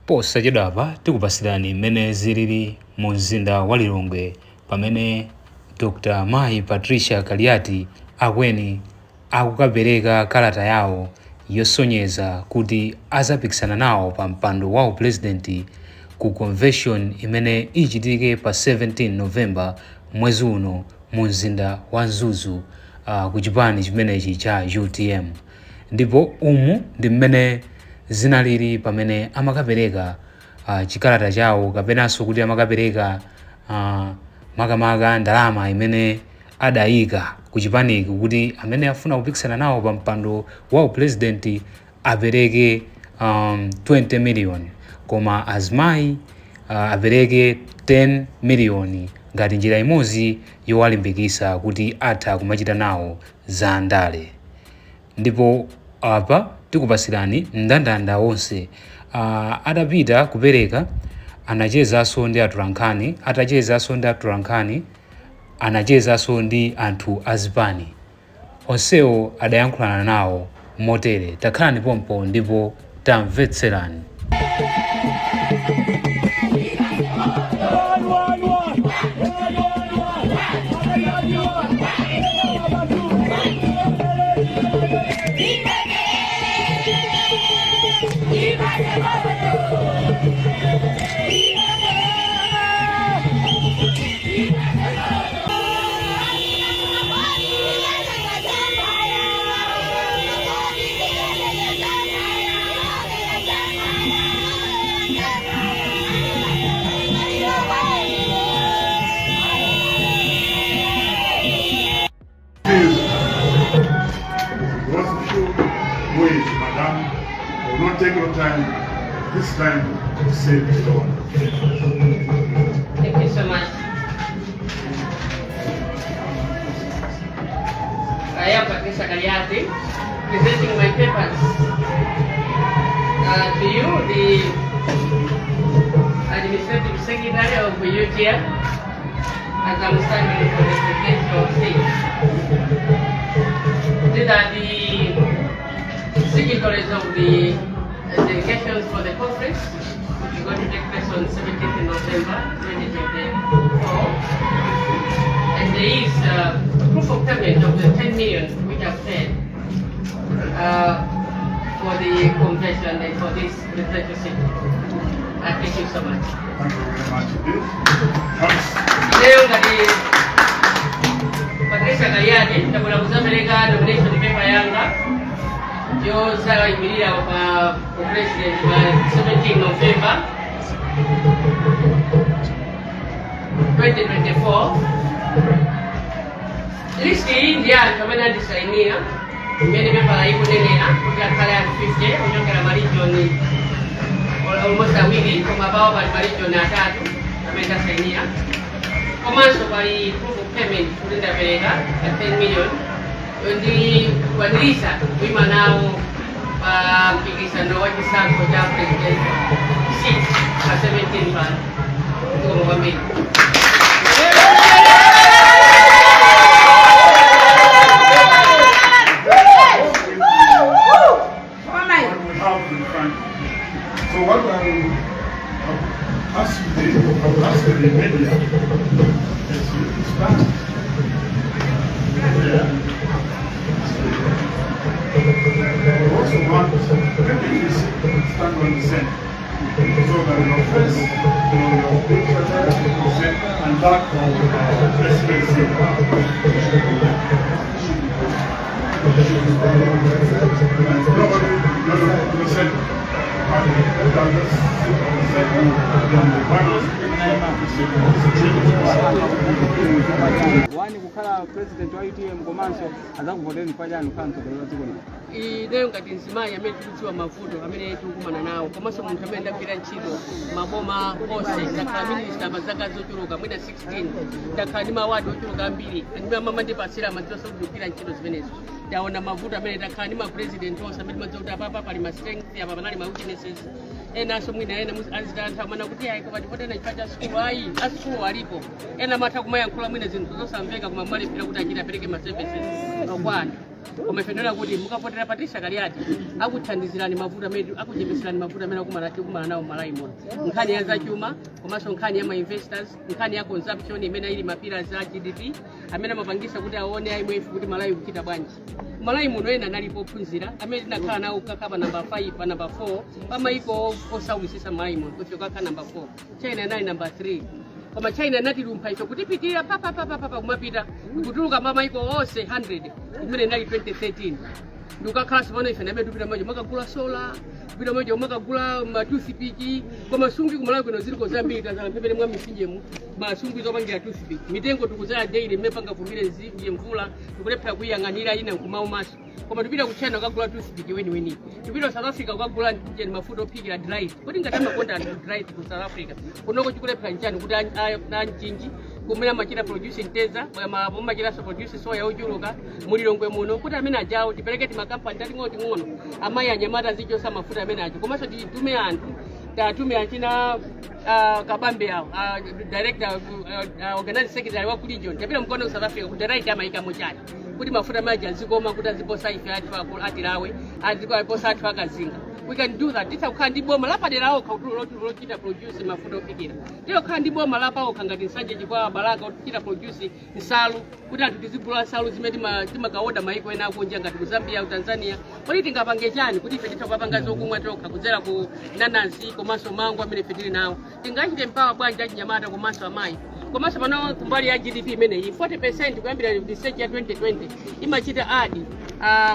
Posachedwapa tikupasirani mmene zilili mu mzinda wa Lilongwe pamene Dr. Mayi Patricia Kaliati akweni akukapereka kalata yawo yosonyeza kuti azapikisana nawo pa mpando wa upulezidenti ku convention imene ichitike pa 17 November mwezi uno mu mzinda wa Mzuzu ku chipani chimenechi cha UTM. Ndipo umu ndi mmene zinalili pamene amakapereka chikalata chawo kapenanso kuti amakapereka makamaka ndalama imene adayika ku chipaniki kuti amene afuna kupikisana nawo pa mpando wa upulezidenti apereke 20 million, koma azimayi apereke 10 million ngati njira imodzi yowalimbikitsa kuti atha kumachita nawo za ndale. Ndipo apa tikupasirani mndandanda wonse. Atapita kupereka, anachezanso ndi atolankhani. Atachezanso ndi atolankhani, anachezanso ndi anthu azipani onsewo, adayankhulana nawo motere. Takhalani pompo ndipo tamvetserani. Those of you who is madam, I will not take your time this time to say the Lord. Thank you so much. I am Patricia Kaliati, presenting my papers to you, the Administrative Secretary of UTM, as I'm standing for the presidential seat. These are the signatories of the delegations for the conference, which is going to take place on 17th November 2024. And there is proof of payment of the 10 million which I've paid for the convention and for this presidential seat. Thank you so much. Thank you very much indeed. Thanks. Leo ngati Patricia Kaliati ndabwera kuzapereka nomination paper yanga yozayimirira pa president pa 17 November 2024. List iyi ndi anthu amene andisayinira imene pepala ikunenera kuti akhale anthu 50 kuchokera ma region almost awiri, koma pawo pali ma region atatu amene ndasayinira, komanso pali proof of payment kuti ndapereka ya 10 million yondikwanirisa kuyima nawo pa mpikisano wa chisankho cha president seat pa 17 pano. Zikomo kwambiri. What we have in front. So what I will ask the media is you to stand there. We also want maybe you stand on the center, so that your face, your picture there, the center, and that of presidency. And nobody, no, the center. And the others sit on the center, then the panels sit on the center. Wani kukhala president wa UTM, komanso azakuvotereni chifukwa chani kukhala mtsogoleri wa dziko lino? Ineyo ngati mzimayi amene tikudziwa mavuto amene tikukumana nawo, komanso munthu amene ndagwira ntchito maboma onse, ndakhala minista pa zaka zochuluka mwina 16, ndakhala ndi mawadi ochuluka ambiri ndimene amandipasira amadziwa kugwira ntchito zimenezo. Ndaona mavuto amene takhala ndi ma president onse amene timadziwa kuti apapa pali ma strength, apa panali ma weaknesses. Enanso mwina ena azitantha amana kuti ayi, koma tipotena chifukwa cha sukulu. Ayi, asukulu alipo ena amatha kumayankhula mwina zinthu zosamveka, koma mwalephera kuti achite apereke ma services kwa anthu. Koma ife tinena kuti mukavotera Patricia Kaliati, akuthandizirani mavuto amene, akuchepetserani mavuto amene tikumana nawo m'Malawi muno, nkhani ya zachuma komanso nkhani ya ma investors, nkhani ya consumption imene ili ma pillars a GDP amene amapangisa kuti aone IMF kuti Malawi kuchita bwanji. Malawi muno ena analipo ophunzira amene tinakhala nawo kukakhala pa number 5, pa number 4 pa maiko osaukitsitsa. Malawi muno ife kukakhala number 4, China inali number 3, koma China inatilumpha ife kutipitirira papapapapa kumapita kutuluka pa maiko onse 100, imene inali 2013. Ndikukakhalanso pano ife nabe tupita majo makagula solar, kupita majo makagula ma toothpick, koma sungwi kumalawi kuno ziliko zambiri. Tazala mphepete mwa mitsinjemu masungwi zopangira toothpick. Mitengo tikuzala daily imene pangavumbire nziye mvula, tikulephera kuyiyang'anira, ina nkumaumaso. Koma tupita ku China kukagula toothpick weniweni, tupita ku South Africa kukagula njeni mafuta ophikira dry. Kuti ngati amakonda anthu dry ku South Africa, kunoko chikulephera nchani kuti anchinji kumene amachita produce mtedza, amachitanso produce soya ochuluka mulilongwe muno, kuti amene ajawo tipereke timakampani tating'ono ting'ono, amayi, anyamata azichosa mafuta amene aja. Komanso titume anthu, tatume achina Kabambe awo, director, organizing secretary wa ku region, tapita mkono ku South Africa kuti right amayikamo chani kuti mafuta maji azikoma, kuti aziposa ife athu atilawe, aziposa athu akazinga. We can do that. Titha kukhala ndi boma lapadera okha lochita produce mafuta ophikira. Titha kukhala ndi boma lapa okha ngati Nsanje, Chikwawa, Balaka ochita produce nsalu, kuti anthu tizigula nsalu zimene timakaoda maiko ena akunja ngati ku Zambia, ku Tanzania. Kodi tingapange chani kuti ife titha kupanga zokumwa tokha kudzera ku nanasi komanso mango amene ife tili nawo? Tingachite empower bwanji achinyamata komanso amayi? Komanso pano kumbali ya GDP imeneyi, 40% kuyambira research ya 2020 imachita add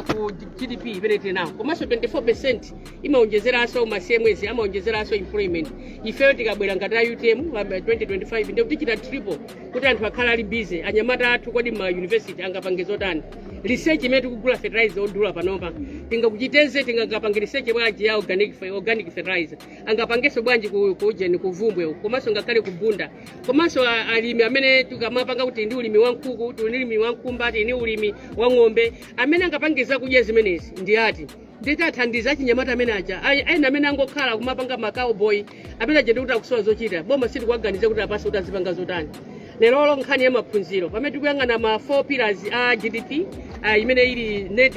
ku GDP imene tili nawo, komanso 24% imaonjezeranso ma CMS, amaonjezeranso employment. Ifeyo tikabwera ngati a UTM 2025, ndiye tichita triple kuti anthu akhale ali busy, anyamata athu. Kodi ma university angapange zotani research imene tikugula fertilizer odula panopa? Tingakuchiteze, tingapange research bwanji ya organic fertilizer? Angapangenso bwanji ku ujeni, kuvumbwe uku, komanso ngakhale kubunda? Komanso alimi amene tikamapanga kuti ndi ulimi wa nkhuku, tili ndi ulimi wa nkhumba, tili ndi ulimi wa ng'ombe, amene angapange zakudya zimenezi ndi ati? Nditathandiza achinyamata amene aja, ena amene angokhala kumapanga ma cowboy amene aja, ndikuti akusowa zochita, boma sitikuwaganiza kuti apase kuti azipanga zotani. Lerolo nkhani ya maphunziro, pamene tikuyang'ana ma four pillars a GDP imene ili net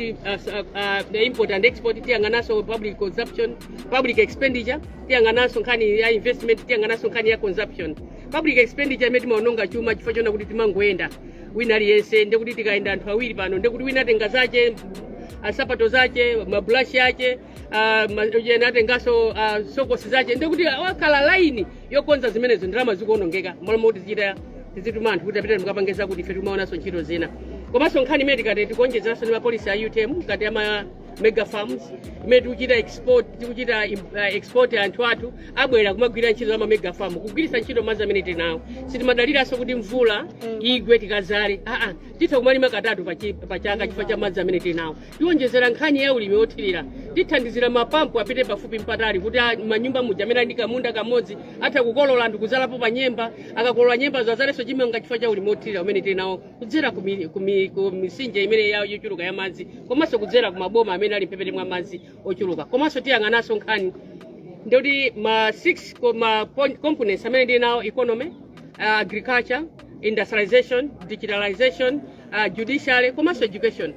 import and export, tiyang'ananso public consumption, public expenditure, tiyang'ananso nkhani ya investment, tiyang'ananso nkhani ya consumption. Public expenditure imene timaononga chuma chifukwa chona kuti timangoyenda wina aliyense, ndekuti tikayenda anthu awiri pano, ndekuti wina atenga zache, asapato zache, mabulashi ache, ena atenganso sokosi zache, ndekuti wakhala laini yokonza zimenezo, ndalama zikuonongeka malo moti tichita tizituma anthu kuti apite mukapangeza kuti ife timaonanso ntchito zina. Komanso nkhani imene tikati tikuonjezeranso ndi ma policy a UTM ngati ama mega farms imene tikuchita export, tikuchita export, anthu athu abwera kumagwira ntchito za ma mega farm, kugwiritsa ntchito madzi amene tili nawo. Sitimadaliranso kuti mvula igwe tikazale, aa, titha kumalima katatu pa chaka chifukwa cha madzi amene tili nawo. Tiwonjezera nkhani ya ulimi wothirira, tithandizira mapampu apite pafupi mpatali kuti manyumba muja amene ali ndi kamunda kamodzi atha kukolola anthu kuzalapo pa nyemba, akakolola nyemba zazalenso chimanga chifukwa cha ulimi wothirira umene tili nawo kudzera ku mitsinje imene yochuluka ya madzi, komanso kudzera ku maboma amene ali mphepete mwa madzi ochuluka. Komanso tiyang'ananso nkhani ndikuti ma 6 ma components amene ndili nawo: economy, agriculture, industrialization, digitalization, judiciary komanso education.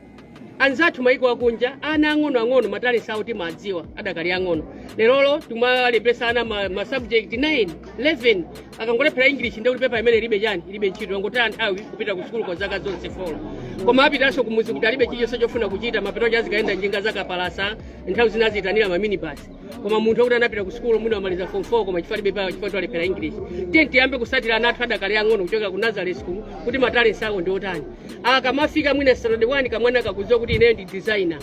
Anzathu maiko akunja, ana ang'onoang'ono ma talents awo timadziwa adakali ang'ono. Lerolo timalembesa ana ma subject 9, 11, akangolephera English ndekuti pepa imene ilibe chani, ilibe ntchito, angotaya nthawi kupita ku sukulu kwa zaka zonse four. Koma apitanso kumuzi kuti alibe chilichonse chofuna kuchita, mapeto azikayenda njinga zakapalasa, nthawi zina aziyitanira ma minibus. Koma munthu wakuti anapita ku sukulu, mwina wamaliza form 4, koma chifukwa alibe pawa, chifukwa alephera English. Tiye tiyambe kusatira ana athu adakali ang'ono kuchoka ku nursery school kuti ma talents awo ndi otani. Akamafika mwina standard 1, kamwana kakudziwa kuti ineyo ndi designer.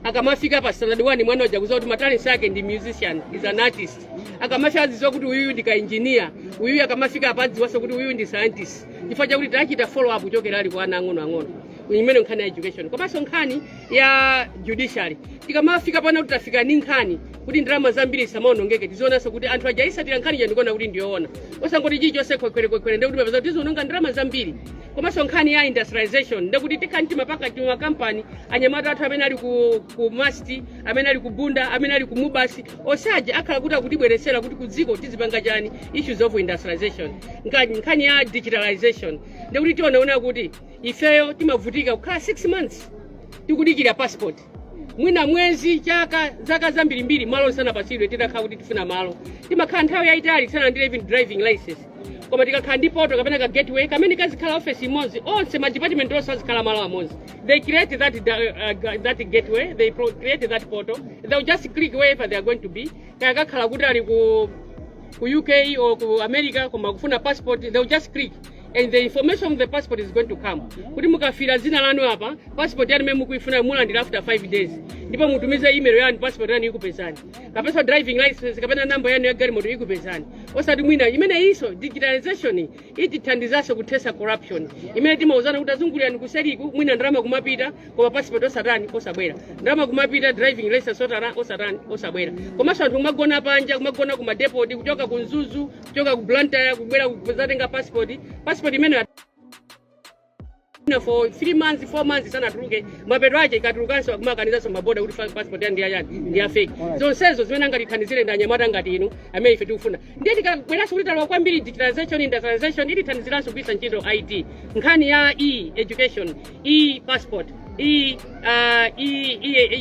Akamafika pa standard 1, mwana uja kudziwa kuti ma talents ake ndi musician, is an artist. Akamafika azidziwa kuti uyuyu ndi ka engineer, uyuyu akamafika apa adziwanso kuti uyuyu ndi scientist, chifukwa chakuti tachita follow up kuchokera ali kwa ana ang'ono ang'ono. Imene nkhani ya education. Komanso nkhani ya judiciary, tikamafika pano kuti tafika ni nkhani kuti ndalama zambiri samaonongeke, tizionanso kuti anthu aja ayisatira nkhani ija ndikuona kuti ndiyoona, osangoti chilichonse khwekhwerekhwekhwere, ndekuti mapeza kuti tiziononga ndalama zambiri. Komanso nkhani ya industrialization, ndekuti tikhani timapaka timakampani, anyamata athu amene ali ku MUST, amene ali ku Bunda, amene ali ku MUBAS, osaja akhala kuti akutibweretsera kuti ku dziko tizipanga chani, issues of industrialization. Nkhani ya digitalization, ndekuti tionaona kuti ifeyo timavutika kukhala 6 months Tikudikira passport mwina mwezi, chaka, zaka zambirimbiri, malo tisanapatsidwe. Titakhala kuti tifuna malo, timakhala nthawi yayitali tisalandire even driving license. Koma tikakhala ndi portal kapena ka gateway kamene kazikhala office imodzi, onse ma department onse azikhala malo amodzi. They create that gateway, they create that portal, they will just click wherever they are going to be. Kaya kakhala kuti ali ku UK or ku America, koma kufuna passport, they will just click and the information of the passport is going to come. Kuti mukafira zina lanu apa, passport yanu imene mukuifuna mulandira after 5 days, ndipo mutumize email yanu, passport yanu ikupezani, kapena driving license kapena namba yanu ya galimoto ikupezani. Osati mwina imene iso digitalization itithandizanso kuthesa corruption imene timauzana kuti azungulirani kuseriku, mwina ndalama kumapita koma passport osatani, osabwera, ndalama kumapita, driving license osatani, osatani, osabwera. Komanso anthu kumagona panja, kumagona ku madepoti, kuchoka ku Mzuzu, kuchoka ku Blantyre, kubwera kuzatenga passport. Passport imene for 3 months, 4 months sanatuluke. Mapeto ake ikatulukanso akumakanizanso maboda kuti passport yanu ndi yachani, ndi ya fake. Zonsezo zimene angatithandizire ndi anyamata ngati inu amene ife tikufuna. Ndiye tikabweranso kuti talowa kwambiri digitalization, industrialization, itithandiziranso kugwiritsa ntchito IT, nkhani ya e education, e passport, e e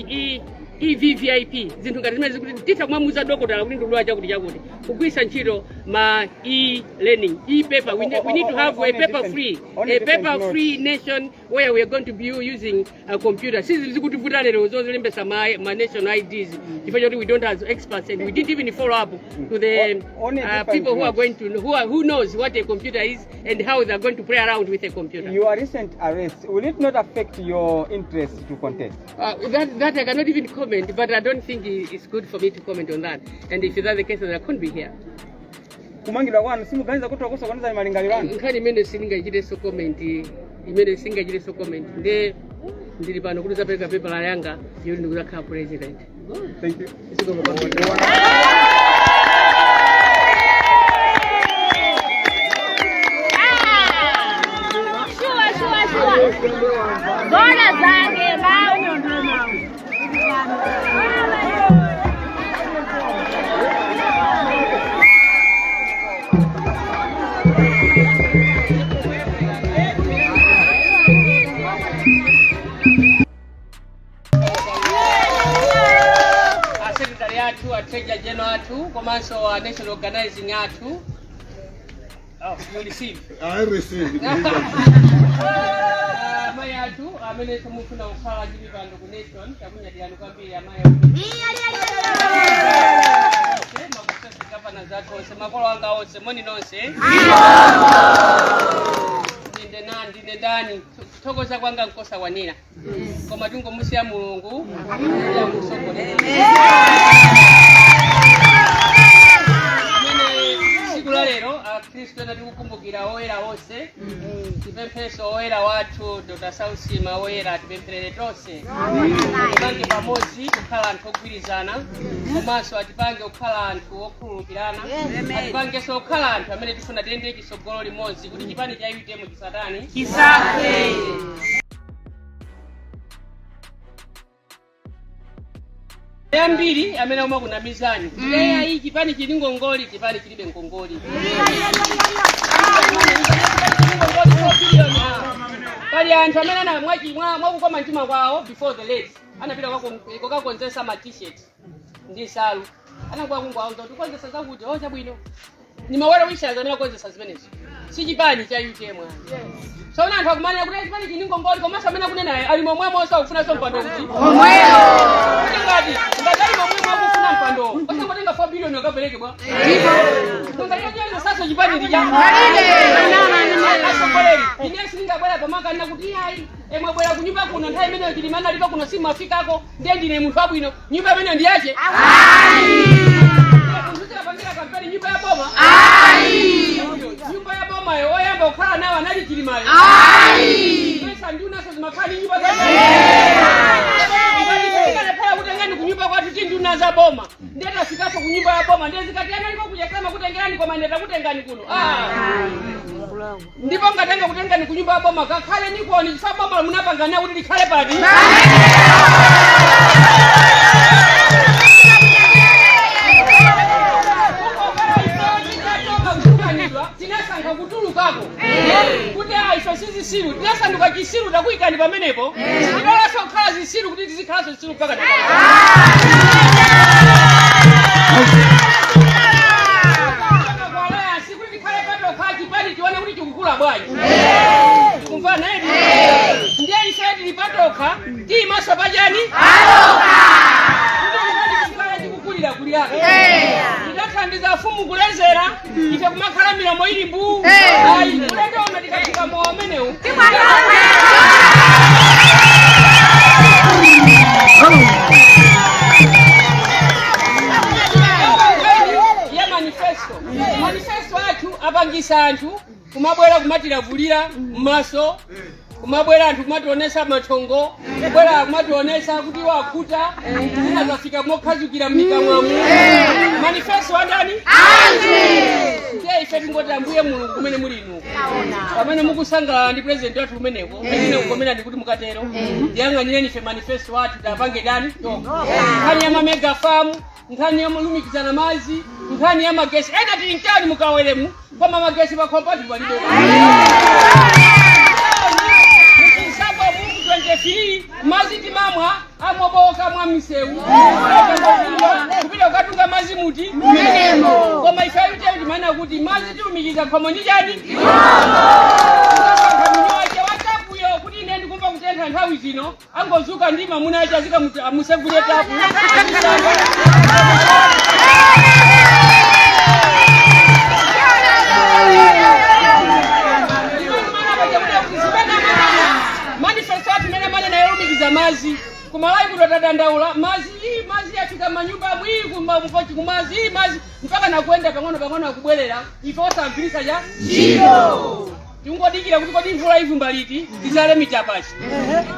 e eVVIP, zinthu ngati zimene zikuti titha kumamuza dokotala kuti ndikudwala chakuti chakuti, kugwiritsa ntchito ma e-learning, e-paper. We need to have a paper free On a a different paper note. free nation where we are going to be using a computer. Sizi zikutivuta lero zolembesa ma national IDs chifukwa choti we don't have experts and we didn't even follow up to the On a different people who are note. going to who knows what a computer is and how they are going to play around with a computer. Your recent arrest, will it not affect your interest to contest? That I cannot even comment, but I don't think it's good for me to comment on that. And if that's the case, then I couldn't be here. Kumangidwa kwanu simuganiza kuti wakusokoneza malingaliro anu? Nkhani imene sindingachitenso comment, imene singachitenso comment. Nde ndili pano kuti zapereka paper yanga yoti ndikuzakhala president. Thank you. Zikomo kwambiri. Sure, sure, sure. Zona zake babu. A secretary athu, a treasurer general athu, komanso a national organizing athu. Oh, you receive. I receive. Amayi athu amene mufuna kukhala ndi mipando ku nation, takunyadirani kwambiri amayi onse, gavana zathu onse, makolo anga onse, moni nonse. Ndine na ndine ndani? Kuthokoza kwanga nkosakwanira, koma tingomusiya Mulungu yamusogolera amene tsiku la lero akhristu ena tikukumbukira oyera onse. Tipempheso oyera wathu Dr. Sausima oyera, atipempherere tonse, atipange pamodzi kukhala anthu ogwirizana, komanso atipange kukhala anthu okhululukirana, atipangenso kukhala anthu amene tifuna tiyende chitsogolo limodzi kuti chipani cha UTM chisatani, chisafe. Ambiri amene amakunamizani, eya, chipani chili ngongoli. Chipani chilibe ngongoli. Pali anthu amene ana mwakukoma mtima kwawo, before the late anapita kukakonzesa ma T-shirt ndi nsalu, anakuwa kungwauza kuti konzesa zakuti oh chabwino, ni ma well wishers amene akonzesa zimenezo, si chipani cha UTM. So anthu akumanena kuti chipani chili ngongoli, komanso amene akunena ali momwemonso akufunanso mpando kuti kuti ngati ali momwemo akufuna mpando, osangotenga 4 billion akapereke bwa ngati saso chipani ndi cha atsogoleri. Ine sindingabwera pamakana kuti iyayi, mwabwera kunyumba kuno nthawi imeneyo Chilima analipo kuno, simafikako, ndiye ndine munthu wabwino. Nyumba imeneyo ndi yache? Munthu kampeni nyumba ya boma, nyumba ya bomayo oyamba kukhala nawo anali Chilimayo? Pesa ndunaso zimakhala ndi nyumba za ngati kutengani kunyumba kwathu ti nduna za boma, ndiye tafikapo kunyumba ya boma, ndiye zikati analiko kuchasema kutengerani, koma ndiye takutengani kuno. Ah. Ndipo ngatenga kutengani kunyumba ya boma, kakhale nikoni chifukwa boma munapangana kuti likhale pati. Kungokhala ife titatoka kutukanidwa, tinasankha kutulukako kuti ife sizi zisilu, tinasanduka chisilu takuyikani pamenepo. Sitilolanso kukhala zisilu kuti tizikhalanso zisilu mpaka. Alliance kuti tikhale patokha chipani, tione kuti chikukula bwanji. Kumvana edi? Ndiye ife tili patokha, tiyimaso pachani kuti chikhala chikukulira kuliyako. Tidathandiza afumu kulezera, ife kumakhala milomo ili mbuu. Ayi, ulendo uno tikafika mowa umenewu. Ya manifesto athu apangisa anthu kumabwera kumatilavulira m'maso, kumabwera anthu kumationesa mathongo, kubwera kumationesa kuti wakhuta, zina zafika mokhazukira m'mikamwamu. Manifesto andani? Ndiye ife tingoti, Ambuye Mulungu kumene muli inu, pamene mukusangalala ndi president wathu kumeneko, ine kukomerani kuti mukatero ndiyang'anireni ife manifesto athu tapange dani toka. Nkhani ya ma mega farm, nkhani ya mulumikizana madzi, nkhani ya magesi. Ena tili mtani mukaweremu, koma magesi pakhompati palibe. Muchinsapo muku 23 madzi timamwa amoboka mwa misewu, kupita kukatunga madzi muti menemo. Koma ife ayuteo timanena kuti madzi tilumikiza khomo ndi chani, wache watapuyo kuti ine ndikumva kutentha nthawi zino, angozuka ndi mamuna ache azika amusegule tapu, azisamba. Manifesto athu imene manena yolumikiza madzi kumalawi kuno, tadandaula madzi, ii, madzi afika manyumba mwii kumkochi kumazi, ii, madzi mpaka nakuenda pang'ono pang'ono akubwerera. Ife osamvirisa cha tingodikira kuti kodi mvula ivumba liti tizale mitapachi.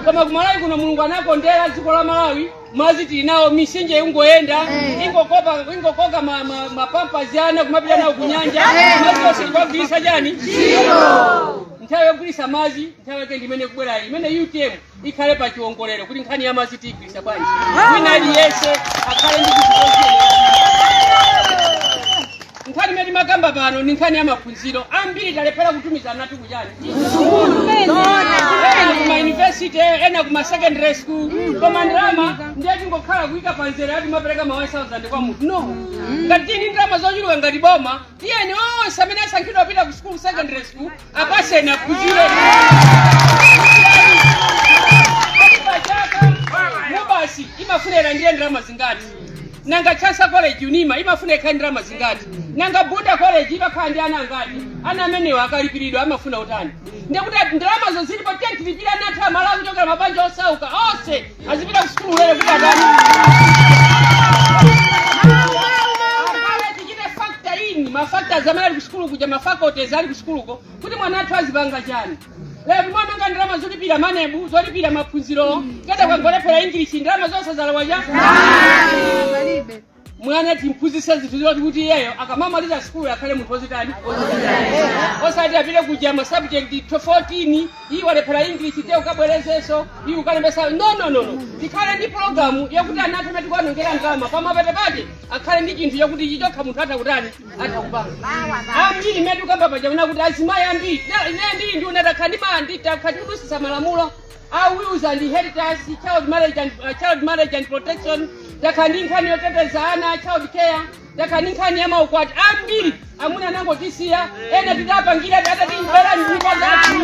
Koma kumalawi kuno Mulungu anakondera dziko la Malawi, madzi tili nawo, misinje ingoyenda, ingokopa, ingokoka mapampazi ana kumapita nawo kunyanja. Madzi onse tikwagwirisa chani? Nthawi yogwirisa madzi, nthawi yake ndimene kubwerayi, imene UTM ikhale pa chiwongolero, kuti nkhani ya madzi tiyigwirisa bwanji, wina aliyense akhale ndi chizindikiro. Nkhani imene timakamba pano ni nkhani ya maphunziro. Ambiri talephera kutumiza anatu kuchani, ena kuma university, ena kuma secondary school, koma ndalama ndiye tingokhala kuyika panzere ati mapereka ma 1000 kwa munthu. No, ngati tini ndalama zochuluka ngati boma, tiyeni onse amene asankhidwa kupita ku school, secondary school, apaseni aphunzire. Pachaka MUBAS imafuna ilandire ndalama zingati? Nanga Chancellor College, UNIMA imafuna ikhale ndalama zingati? Nanga Bunda College imakhala ndi ana angati? Ana amenewa akalipiridwa amafuna utani? Ndekuti ndalamazo zilipo, tiye tilipire ana athu amalawi kuchokera mabanja osauka onse azipita ku sukulu lero kuti atani, akhale tichite factor in ma factors amene ali ku sukulu kuja, ma faculties ali ku sukuluko, kuti mwana athu azipanga chani. Lero timaonanga ndalama zolipira MANEB, zolipira maphunziro, keta kwangolephera English, ndalama zonse zalowa cha mwana. Timphunzitse zinthu zoti kuti iyeyo akamamaliza sukulu akhale munthu wozitani, osati apite kuja ma subject 14, iyi walephera English te ukabwerezenso, iyi ukalembesa. No, no, no, no, tikhale ndi program yakuti ana athu amene tikuwanongera ndalama pamapeto pake akhale ndi chinthu chakuti chichokha munthu atha kutani, atha kupanga. Ambiri imene tikamba paja kuna kuti azimayi ambiri, ine ndili ndi unadakha ndi takha tikudusisa malamulo a wills and inheritance, child marriage and protection. Takha ndi nkhani yoteteza ana, child care. Takha ndi nkhani ya maukwati. Ambiri amuna anangotisiya, ena titapangira atatimbera nyumba zathu.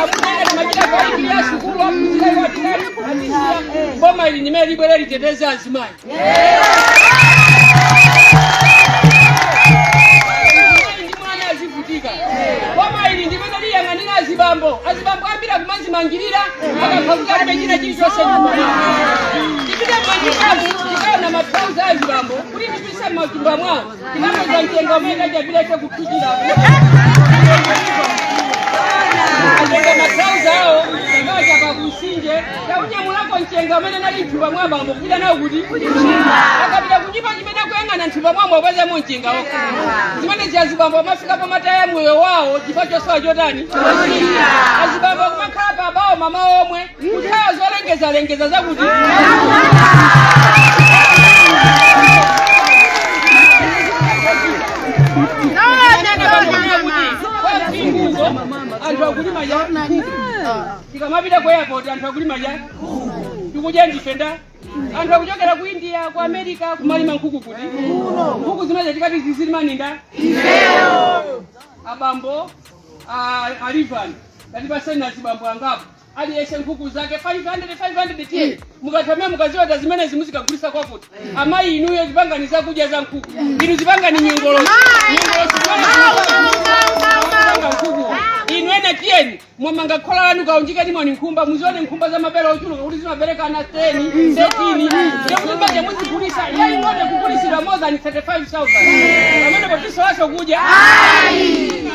Amuna ena timachita kuwalipirira sukulu, aphunzira iwo atitani, atisiya. Boma ili nimene libwere liteteze azimayi. Ndi mwana azivutika. Boma ili ndimene liyang'anira azibambo. Azibambo ambiri akumazimangirira akakha kuti alibe china chilichonse. Tipite m'manyumbamu tikaona matrauza azibambo kuti tipise m'matumba mwawo, tikapeza mtengo umene tachapira ife kuphikira. Atenga matrauza awo takachapa kusinje, taunyamulako mchenga umene nali mthumba mwa bambo kupita nawo kuti akapita kunyumba chimene akuyang'ana mthumba mwamo apezamo mchenga okha. Zimene ziyazibambo amafika pamataya moyo wawo chifukwa chosowa chotani. Azibambo kumakhala pabawo mama omwe kuthawa zolengezalengeza zakuti. Tikamapita ku airport anthu akulima chani? Tikudya ndife nda anthu akuchokera ku India, ku America, kumalima nkhuku kuti nkhuku zimene tikati zizilimaninda abambo alivani katipaseni azibambo angapo aliyense nkhuku zake 500 500 tiye mukathamia mukaziweta zimene zimuzikagulisa kwakuti amayi inuyo zipangani zakudya za nkhuku, inu zipangani nyongolosi nyongolosi zipanga nkhuku, inu ena tiyeni mwamanga khola lanu kaunjikeni mwani nkhumba, muzione nkhumba za mabere ochuluka kuti zimaberekana 10 13, ndekuti mbaje muzigulisa yaing'ono kugulisidwa more than 35,000. Pamene potisowaso kudya,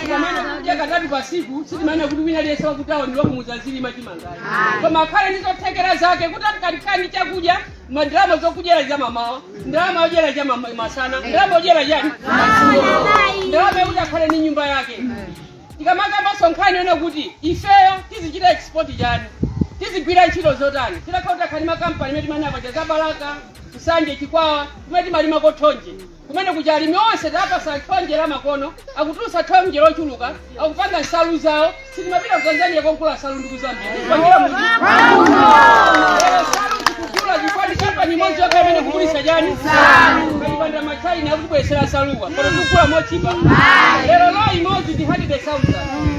pamene kudya katatu pa siku sitimaena kuti wina aliyense wakutawo ndi wakumuza zilima chimangayo, koma akhale ndi zothekera zake kuti atikatikani chakudya, mandalama zokudyera cha mamawa, ndalama yodyera cha masana, ndalama yodyera chani, ndalama yakuti akhale ndi nyumba yake. Tikamakamba nkhani yona kuti ifeyo tizichita export chani, tizigwira ntchito zotani, tilakhala kuti akhali makampani imene timanapa cha Balaka, Nsanje, Chikwawa, kumene timalimako thonje, kumene kuja alimi onse tapasa thonje la makono, akutulutsa thonje lochuluka, akupanga nsalu zawo. Sitimapita ku Tanzania kogula nsalu ndi ku Zambia, tipangira muti nsalu zikugula chifukwa kampani imodzi yokha imene kugulisa chani kalipanda machina akutibwesera nsaluwa pano tikugula mochipa. Lero lo imodzi ndi 100,000.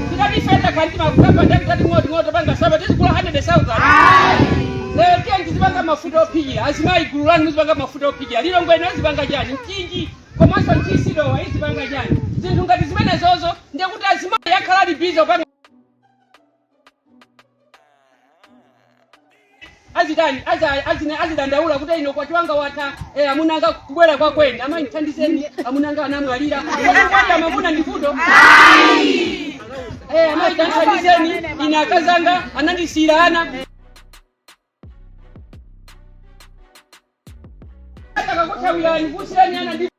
Tikati feta kanti makampani takitati ng'oti ng'oti panga saba tizigula 100,000. Lero tiye tizipanga mafuta ophikira, azimayi gulu lanu muzipanga mafuta ophikira, Lilongwe ino azipanga chani, Mchinji komanso Mchisidowa izipanga chani, zinthu ngati zimenezozo, ndekuti azimayi akhala ali busy kupanga azitani azidandaula kuti ino kwati wanga watha, amunanga kubwera kwa kweni amayi mthandizeni, amunanga anamwalira kwati amamuna ndivuto, amayi tanthandizeni ine akazanga anandisiyira ana akakuthawirani kusiyani ana ndi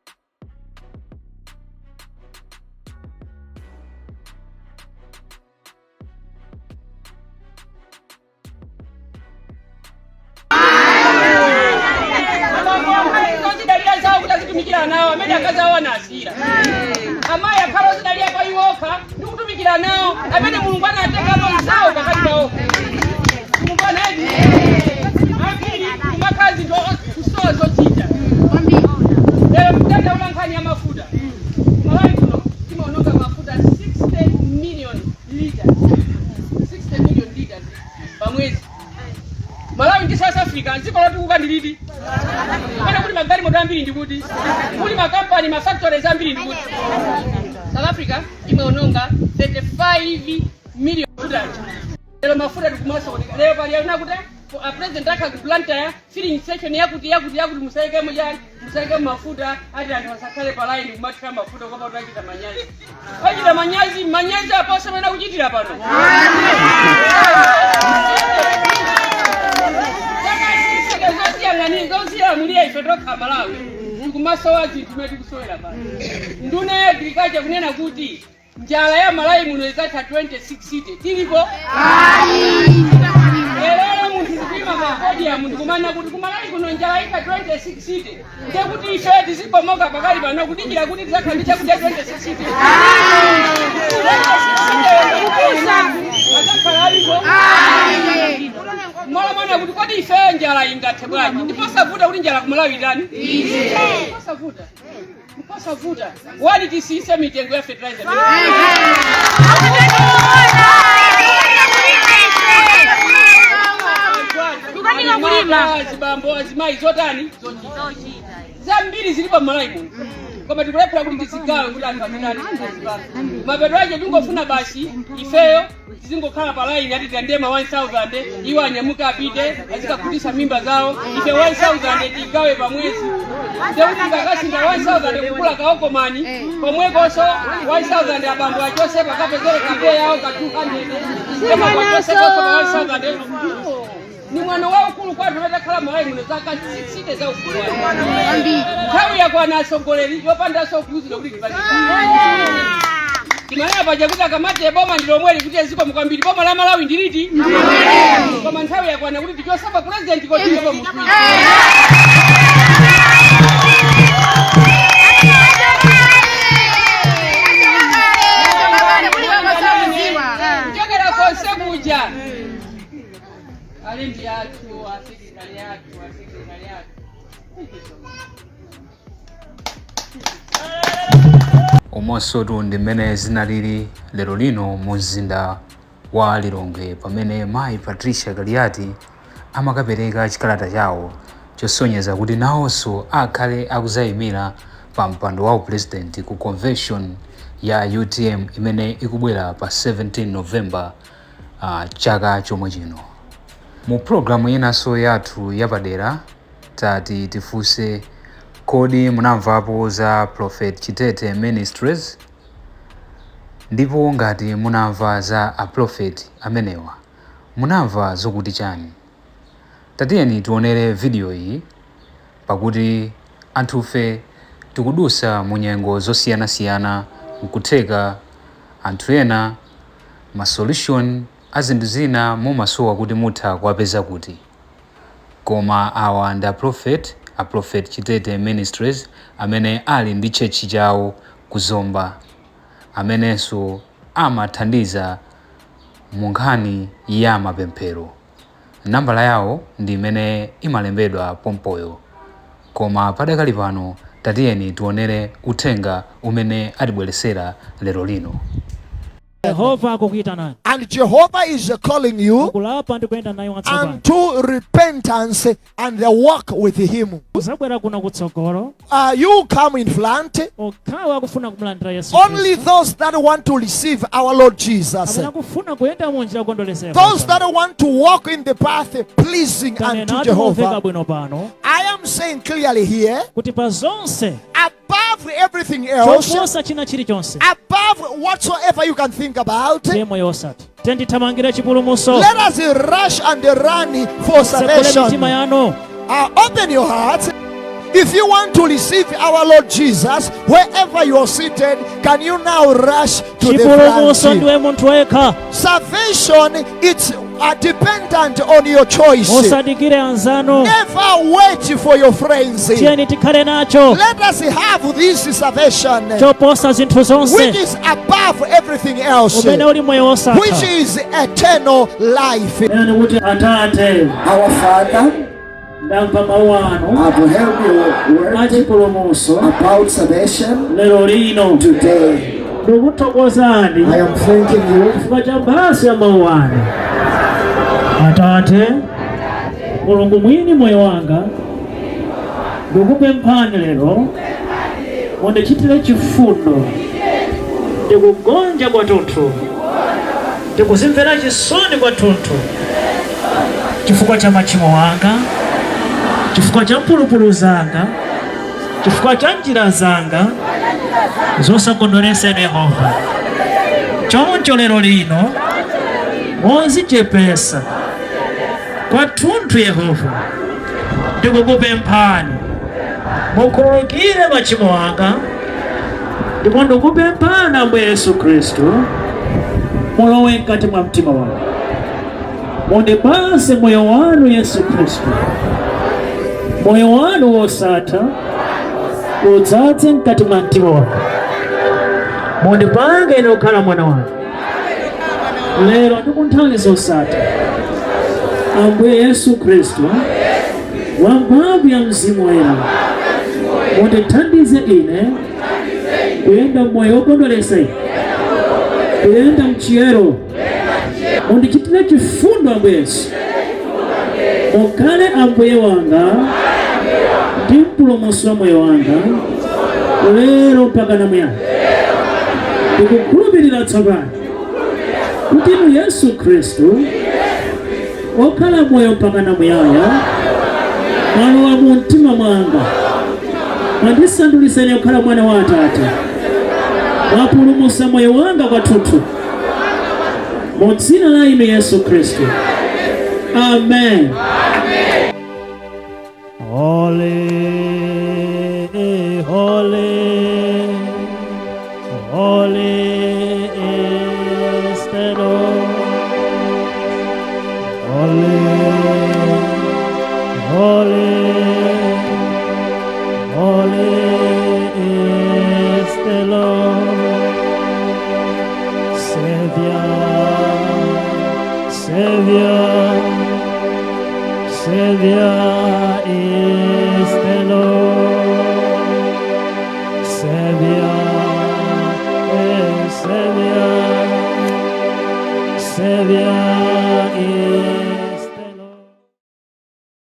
zidalira zawo kuti azitumikira nawo amene akazi awo anasiyira. Amayi akhala ozidalira pa iwokha ndi kutumikira nawo amene Mulungu anatengapo nzawo pakati pawo. Mulungu anaedi ambiri kumakhala zinthu kusowa zochita. Lero mtandaula nkhani ya mafuta, Malawi kuno timaononga mafuta 60 million liters, 60 million liters pamwezi. Malawi ndi South Africa dziko lotukuka ndiliti kumene kuli magalimoto ambiri, ndikuti kuli makampani, mafactories ambiri, ndikuti South Africa imaononga 35 million mafuta. Lero mafuta tikumasokoneka. Lero pali alina kuti a president akha ku Blantyre filling station yakuti yakuti yakuti musaikemo chani, musaikemo mafuta, ati anthu asakhale pa line kumathira mafuta koma kuti achita manyazi, achita manyazi, manyazi aposa amene akuchitira pano. Zosiyang'anira zosilamulira ife tokha Malawi tikumasowa zinthu zimene tikusowera pano. Nduna ya agriculture kunena kuti njala ya Malawi muno izatha 2060 tilipo. Lero munthu ndikuima pa podium ndikumana kuti kumalawi kuno njala itha 2060, ndekuti ife tizibomoka pakali pano kudikira kuti tizakhala ndi chakudya 2060. 2060 azakhala alipo mwana mwana kuti kodi ife njala ingathe bwanji? Ndiposavuta kuti njala kumalawi itani, ndiposavuta, ndiposavuta. Wali tisise mitengo ya fertilizer. Tukanika kulima. Azibambo, azimayi, zotani, zambiri zilipo mmalawi muno, koma tikulephera kuti tizigawe kuti anthu azitani, azipanga. Mapeto ake tingofuna basi ifeyo tizingokhala pa line ati tiyandema 1000, iwo anyamuke apite azikakhutisa mimba zawo. Ife 1000 tigawe pa mwezi, ndekuti tikakasinda 1000 kugula kaokomani komwekonso 1000 abambo achose pakapezere kape yawo ka 200 koma kwachosekonso pa 1000. Ni mwana waukulu kwathu atakhala Malawi muno zaka 60 za ukulu wake. Nthawi yakwana atsogoleri yopandanso kuuzidwa kuti tipate timanena paja kuti akamati boma ndi lomweli kuti zikomo kwambiri, boma la Malawi ndiliti, koma nthawi yakwana kuti tichosepa president kotiyepo munthu. Kuchokera konse kuja Umonsotu ndi mmene zinalili lero lino mu mzinda wa Lilongwe pamene mayi Patricia Kaliati amakapereka chikalata chawo chosonyeza kuti nawonso akhale akuzayimira pa mpando wa upresident ku convention ya UTM imene ikubwera pa 17 November chaka chomwe chino. Mu programu inanso yathu yapadera tati tifunse, kodi munamvapo za Prophet Chitete Ministries? Ndipo ngati munamva za a prophet amenewa, munamva zokuti chani? Tatiyeni tionere video iyi, pakuti anthufe tikudusa mu nyengo zosiyanasiyana. Nkutheka anthu ena ma solution a zinthu zina mumasowa kuti mutha kuwapeza kuti, koma awa ndi a Prophet Chitete Ministries amene ali ndi church chawo ku Zomba, amenenso amathandiza mu nkhani ya mapemphero. Nambala yawo ndi imene imalembedwa pompoyo, koma padakali pano tatiyeni tionere uthenga umene atibweresera lero lino. Yehova akukuyitanani And Jehovah is calling you kulapa ndi kuyenda naye watsopano unto repentance and the walk with Him. Uzabwera kuno kutsogolo You come in front. Okhawo akufuna kumulandira Yesu Only Khristu. Those that want to receive our Lord Jesus. Amene akufuna kuyenda munjira yokondweretsa Those Yehova. That want to walk in the path pleasing unto Tanenatu momveka Jehovah. bwino pano I am saying clearly here, kuti pa zonse above everything else, choposa china chilichonse above whatsoever you can think about, ndiye moyo osatha. Tendithamangire chipulumutso. Let us rush and run for Tsekule mitima salvation. yanu. Open your heart. If you want to receive our Lord Jesus, wherever you are seated, can you now rush to the Chipulumutso front? ndiwe munthu wekha. Salvation, it's dependent on your choice. Musadikire anzanu. Never wait for your friends. Tiyeni tikhale nacho Let us have this salvation, choposa zinthu zonse which is above everything else, umene uli moyo wosatha. Which is eternal life. Nenani kuti, Atate, Our Father, ndamva mawu anu I've heard your word achipulumutso about salvation lero lino. Today. Ndikuthokozani I am thanking you chifukwa cha mphatso ya mawu anu. Atate Mulungu mwini moyo wanga, ndikupemphani lero mundichitire chifundo. Ndikugonja kwathunthu, ndikuzimvera chisoni kwathunthu chifukwa cha machimo anga, chifukwa cha mphulupulu zanga, chifukwa cha njira zanga zosakondweretsa inu Yehova. Choncho lero lino mozichepesa kwathunthu Yehova, ndikukupemphani mukhululukire machimo anga, ndipo ndikupemphani Ambuye Yesu Khristu mulowe mkati mwa mtima wanga, mundipase moyo wanu Yesu Khristu, moyo wanu wosatha udzadze mkati mwa mtima wanga, mundipange ine kukhala mwana wanu lero ndi ku nthawi zosatha. Ambuye Yesu Khristu wamphamvu ya Mzimu Woyera, mundithandize ine kuyenda moyo wokondweretsa ine, kuyenda mchiyero. Mundichitire chifundo Ambuye Yesu, mukhale Ambuye wanga ndi mpulumutsi wa moyo wanga lero mpaka namuyaya. Ndikukhulupirira tsopano kuti inu Yesu Khristu okhala moyo mpaka namuyaya mwalowa mu mtima mwanga, mwandisandulitsa ine kukhala mwana wa Atate, mwapulumutsa moyo wanga kwathunthu, mu dzina la inu Yesu Khristu, amen. Holy, holy, holy is the Lord. Holy, holy, holy is the Lord. Savior, Savior, Savior is the Lord. Savior, Savior.